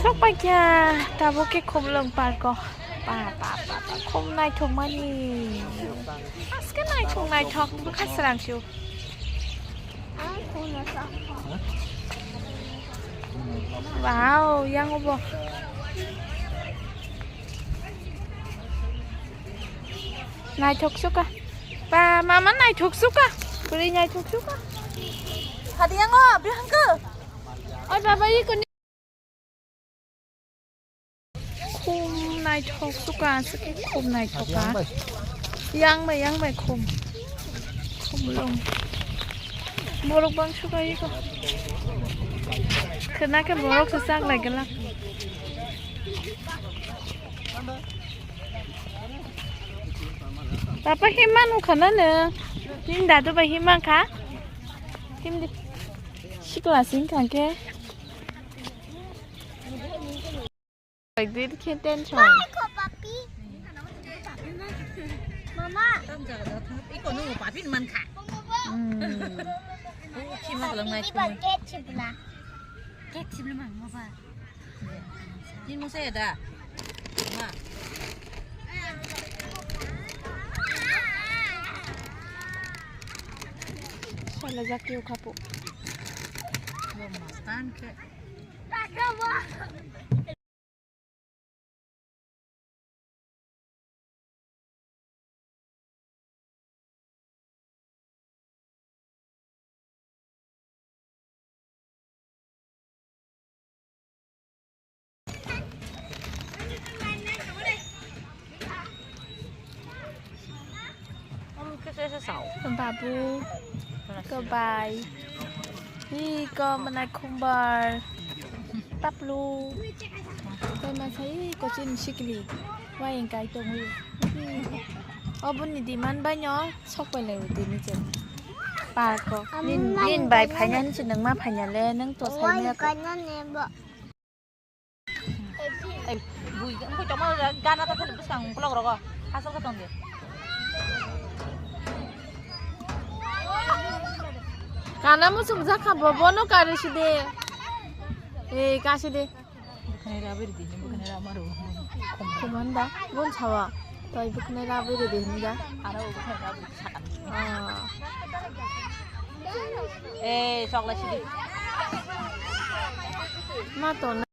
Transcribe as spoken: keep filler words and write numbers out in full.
Thok paikha, tabuk khe Khumlwng park o. Ba, ba, ba, ba, khum naithok mani. Aske naithok, naithok, bwkha srang sio. Wow, yang obo. Naithok suka. Ba, mama naithok suka. Bwrwi naithok suka. Hadi yang o, bihang ke. Oi, baba, iko ni. Khum naithok suka, aswk khum naithok ka. Yang bai, yang bai khum. Khumlwng. Borok bang suka iko. Khwna khe borok se chak lai glak. Papa himma nukha na no. Tin dadu bai himma kha. Himdi. Sikla sing kha khe. Like this khe tension. Mama. Iko nung papi man kha. Hmm. Chima lang nai. Papi ba ketchup na. Ketchup na mang mo ba. Ni mo se da. Ma. Sala jak yo kapo. Bo mastan ke. Babu, goodbye. Hi, ko manai khumbar. Taplu. Koi masa hi, ko chin sikli. Wai engkai tongwi. Hi. Oboni demand bai no, sok pai lai tini chen. Park o. Nin, nin bai phaina hin chin nang ma phaina le, nang to sai me ko. Bui, engkho chokma gana ta thani bwskang vlog rogo. Asal ka tong de. Kana muchung jakha bo, bono kari side. Ei, ka side. Bwkhwnai rabwi ridi, bwkhwnai rabwi ridi. Khumanda, bon sawa. Toi bwkhwnai rabwi ridi hinda. Ano bwkhwnai rabwi sakani. Ah. Eh, chokla sidi. Ma to na.